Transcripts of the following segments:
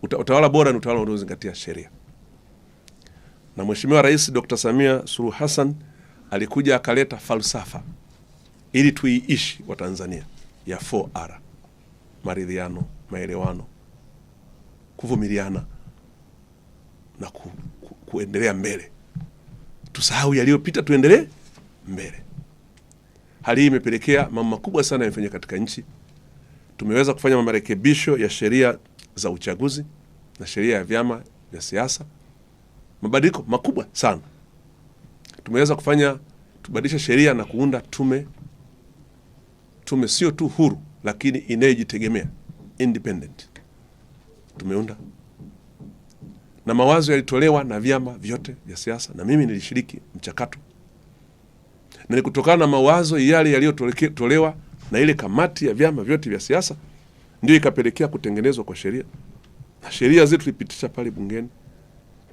Utawala bora ni utawala unaozingatia sheria. Na Mheshimiwa Rais Dr. Samia Suluhu Hassan alikuja akaleta falsafa ili tuiishi wa Tanzania ya 4R: maridhiano, maelewano, kuvumiliana na kuendelea mbele. Tusahau yaliyopita, tuendelee mbele. Hali hii imepelekea mambo makubwa sana yamefanyika katika nchi. Tumeweza kufanya marekebisho ya sheria za uchaguzi na sheria ya vyama vya siasa, mabadiliko makubwa sana. Tumeweza kufanya tubadilisha sheria na kuunda tume, tume sio tu huru lakini inayojitegemea independent. Tumeunda na mawazo yalitolewa na vyama vyote vya siasa, na mimi nilishiriki mchakato, na ni kutokana na mawazo yale yaliyotolewa na ile kamati ya vyama vyote vya siasa ndio ikapelekea kutengenezwa kwa sheria, na sheria zetu tulipitisha pale bungeni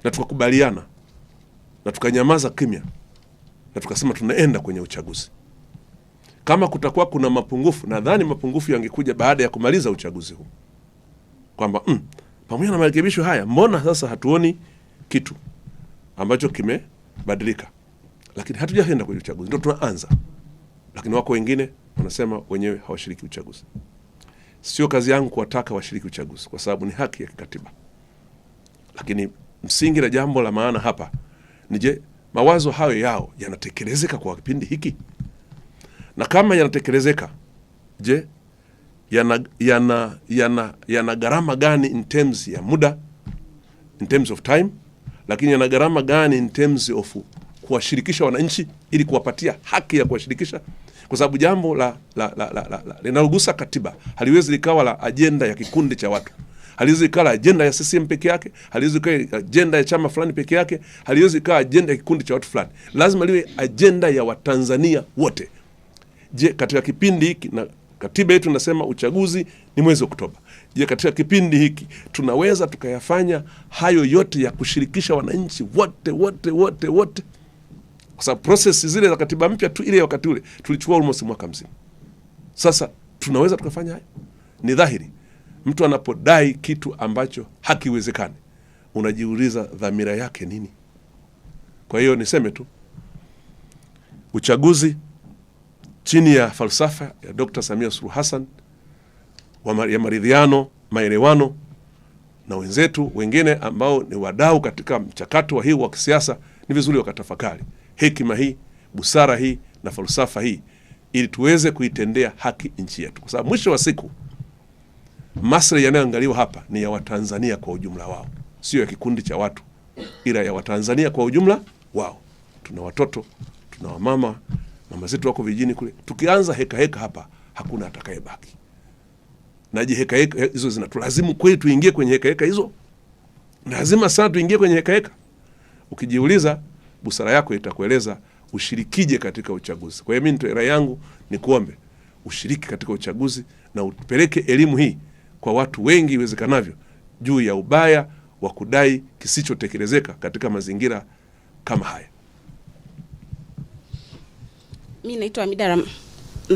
na tukakubaliana na tukanyamaza kimya na tukasema tunaenda kwenye uchaguzi. Kama kutakuwa kuna mapungufu, nadhani mapungufu yangekuja baada ya kumaliza uchaguzi huu, kwamba pamoja na marekebisho haya, mbona sasa hatuoni kitu ambacho kimebadilika? Lakini hatujaenda kwenye uchaguzi, ndio tunaanza. Lakini wako wengine wanasema wenyewe hawashiriki uchaguzi. Sio kazi yangu kuwataka washiriki uchaguzi, kwa sababu ni haki ya kikatiba. Lakini msingi na jambo la maana hapa ni je, mawazo hayo yao yanatekelezeka kwa kipindi hiki? Na kama yanatekelezeka, je, yana gharama gani in terms ya muda, in terms of time, lakini yana gharama gani in terms of kuwashirikisha wananchi ili kuwapatia haki ya kuwashirikisha? Kwa sababu jambo la la la la, la, la linalogusa katiba haliwezi likawa la ajenda ya kikundi cha watu, haliwezi likawa la ajenda ya CCM peke yake, haliwezi likawa ajenda ya chama fulani peke yake, haliwezi likawa ajenda ya kikundi cha watu fulani. Lazima liwe ajenda ya Watanzania wote. Je, katika kipindi hiki, na katiba yetu inasema uchaguzi ni mwezi Oktoba. Je, katika kipindi hiki tunaweza tukayafanya hayo yote ya kushirikisha wananchi wote wote wote wote? Kwa sababu process zile za katiba mpya tu ile ya wakati ule tulichukua almost mwaka mzima. Sasa tunaweza tukafanya hayo? Ni dhahiri mtu anapodai kitu ambacho hakiwezekani, unajiuliza dhamira yake nini? Kwa hiyo niseme tu uchaguzi chini ya falsafa ya Dr. Samia Suluhu Hassan ya maridhiano, maelewano na wenzetu wengine ambao ni wadau katika mchakato wa hii wa kisiasa, ni vizuri wakatafakari hekima hii, busara hii na falsafa hii ili tuweze kuitendea haki nchi yetu, kwa sababu mwisho wa siku maslahi yanayoangaliwa hapa ni ya Watanzania kwa ujumla wao, sio ya kikundi cha watu, ila ya Watanzania kwa ujumla wao. Tuna watoto, tuna wamama, mama zetu wako vijijini kule. Tukianza heka heka hapa, hakuna atakayebaki. Na je, heka heka hizo zinatulazimu kweli tuingie kwenye heka heka hizo? Lazima sana tuingie kwenye heka heka? Ukijiuliza, busara yako itakueleza ushirikije katika uchaguzi. Kwa hiyo mimi rai yangu ni kuombe ushiriki katika uchaguzi na upeleke elimu hii kwa watu wengi iwezekanavyo juu ya ubaya wa kudai kisichotekelezeka katika mazingira kama haya. Mimi naitwa Amida